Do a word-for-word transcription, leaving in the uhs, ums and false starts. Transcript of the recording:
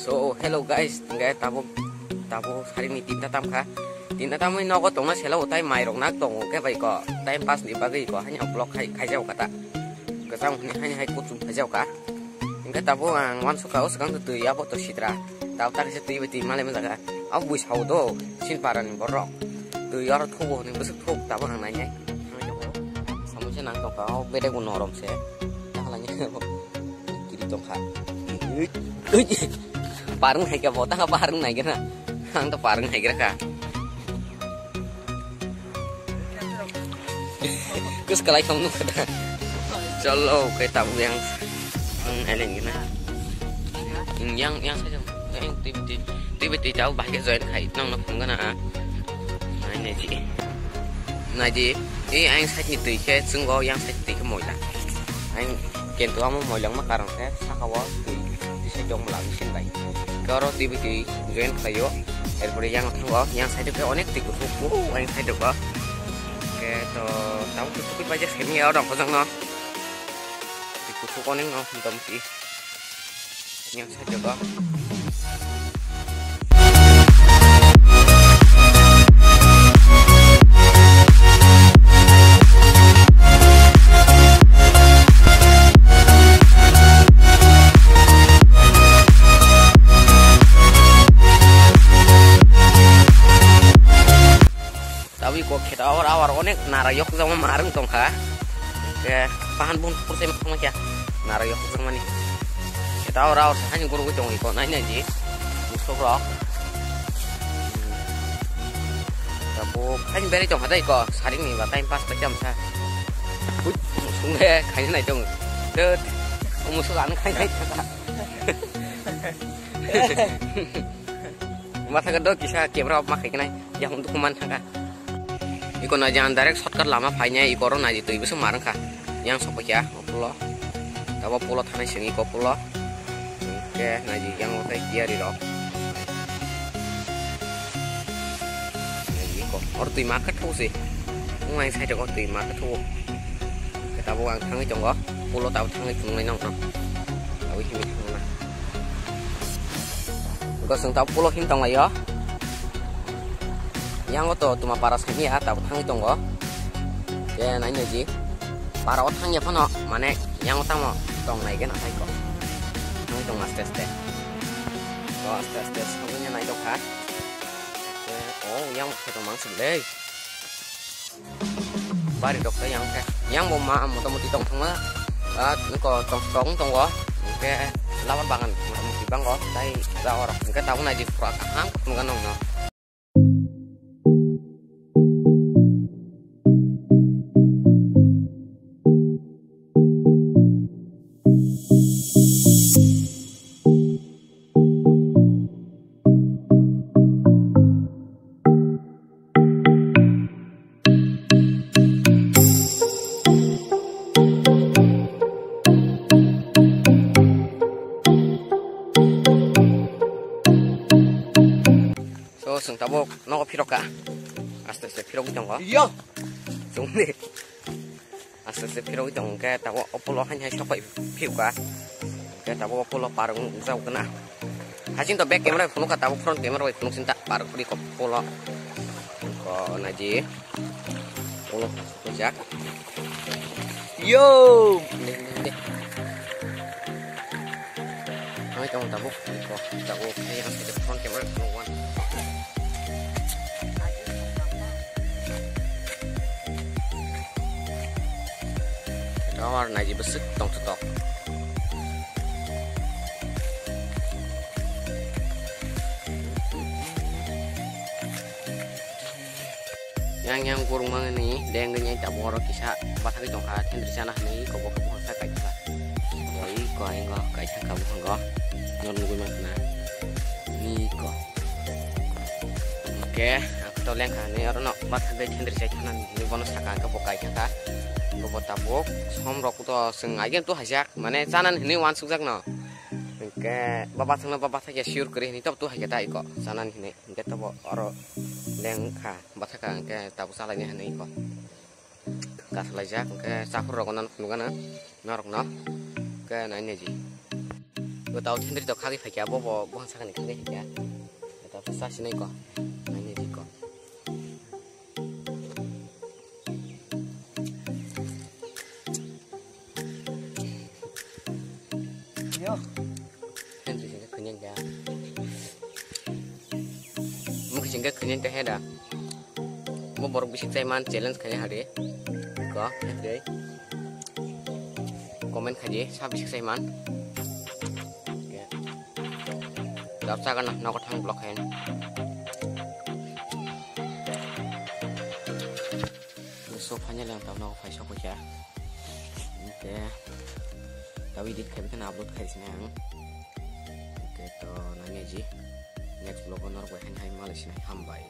To, hello guys, hingke tabuk, tabuk sarini tinta tamkha. Tinta tamwi nogo tongna selo, tai mairok nak tongo, hingke bai ko time pass ni bagwi ko, hanya vlog khai, khaijao kata. Kwcham hwnwi haini hai kuchum khaijao ka. Hingke tabuk ang uansukha, o swkang to twi, abo to sitra. Tabuk ta kaisa twi bai twi malai manjak kha. Abo bui sao do, sin para ni borok. Twi oro thugo hwnwi bwswk thuk, tabuk ang nainai. Samung se nang tongkha, o bedek bo norom se. Takhlai ni. Kiri tongkha. Ui, ui. Parung hai kha bo, tang parung nai kha na. Ang to parung hai kha. Kus kalai khong nuk kha. Chalo, kai tabu yang. Ang elen gina. Yang, yang saja. Yang tibiti, tibiti tahu bahaya join khai nong nong phung gana. Nai nai ji. Nai ji. Eh, ang side ni twi khe chungo, yang side twi khe moila. Ang Kintu amo moilangma karon khe saka o twi tisai tong bwla machine bai. Khe oro twi bai twi join khlaio. Erpore yang thango, yang side o khe onek twi kuthuk, o yang side o. Khe to tamo twi kuthuk bai je semi ya odang hojang no. Twi kuthuk onek no motamoti. Yang side o. Tawi kok khe awar awar onek nara yok jama marung tongkha. Ke pahan bun purse ma kya nara yok jamani. Ke awar awar hani guru tong ko nai nai ji. Musok rok. Tapo hani beri tong hadai ko saring ni ba time pass ta jam sa. Ui, musung he khai nai tong. Dut. Musuk an khai nai. Matha ka do kisa camera off ma khai nai. Yang untuk man thangka. Iko na jan direct shortcut lama phainai, iko ro naji twi bwswk marwng kha. Yang sokphaikha o pulo. Tabo pulo thanai seng iko pulo. Hingke naji yang o tei kiyari rok. Naji iko. Or twi ma khe thok se. Wng ang side o twi ma khe thok. Ke tabo ang thangwi tongo. Pulo tabo thangwi tongnai nong no. Tabo himwi thangna. Gosong tabo pulo him tonglaio. Yang o to tuma para sani ya, tabo thangwi tongo. Ke nai naji. Para o thangya phano, mane yang o tamo tong nai gena hai ko. Thangwi tong aste aste. To aste aste songwi nai tong kha. Ke o yang khe tong mang suk le. Bari rok tei yang khe. Yang bo ma motamoti tong thangma. Ah, niko tong tong tongo. Hingke laban bagan motamoti bango. Tai jaga rok. Hingke tabuk naji pura kaham kutung ganong no. So, chwng tabuk nogo phirok ka. Aste aste phirogwi tongo. Yo! Chwng ni. Aste aste phirogwi tongo hwnkhe tabuk o pulo haini hai sokphai phiyok ka. Hwnkhe tabuk o pulo parwng wngjak gana. Hasing to back camera bai phunuk ka, tabuk front camera bai phunuk sinta parwk phuri kok pulo. Ko naji. Pulo wngjak. Yo! Ding, ding, ding. Ang ito ang tabuk. Ito, tabuk. Ay, ang sa front camera, no one. Ito ang war na jiba sik tong tok. Yang yang kurung mangni deng deng yang tabung oro kisa bathagwi tongkha, thendri chana hinwi kobok kobok kha kaisa. Oi ko aingo kaisa kha buhango. Nor nugui mankha na. Ni ko. Oke, aku to lengkha hinwi oro no bathagwi thendri chai thana hinwi bono saka ang khe bo kaisa kha. Bo bo tabuk som rok to chwng aigeng tu haijak mane chana hinwi wansukjak no. Hingke baba thangno baba thakya sure kwrwi hinwi tabuk tu haikhe ta iko chana hinwi. Hingke tabuk oro lengkha. Bathakha hwnkhe tabuk chalaini hinwi kok kaslaijak, hwnkhe chaphuru rokno nuknukgana norokno, hwnkhe nainaiji. Bo tao thendri to khagwi phaikya, bo bo buphang sakani khagwi phaikya. Tao sa sinai ko. Naini di ko. Yo. Thendri singkhe khunyan kya. Mukhi singkhe khunyan kya heda. Bo borok bisik chaiman challenge khaina hade. Ko, thendri. Comment khaidi, sa bisik chaiman. Dap chaga na, nogo thang block khain. So, finally, ang tao nogo phai sokoi kha. Oke. Tao edit khai, bikhana upload khai sinai ang. Oke, to, nai nai ji. Next vlog o norok bai haino hai malai sinai. Hambai.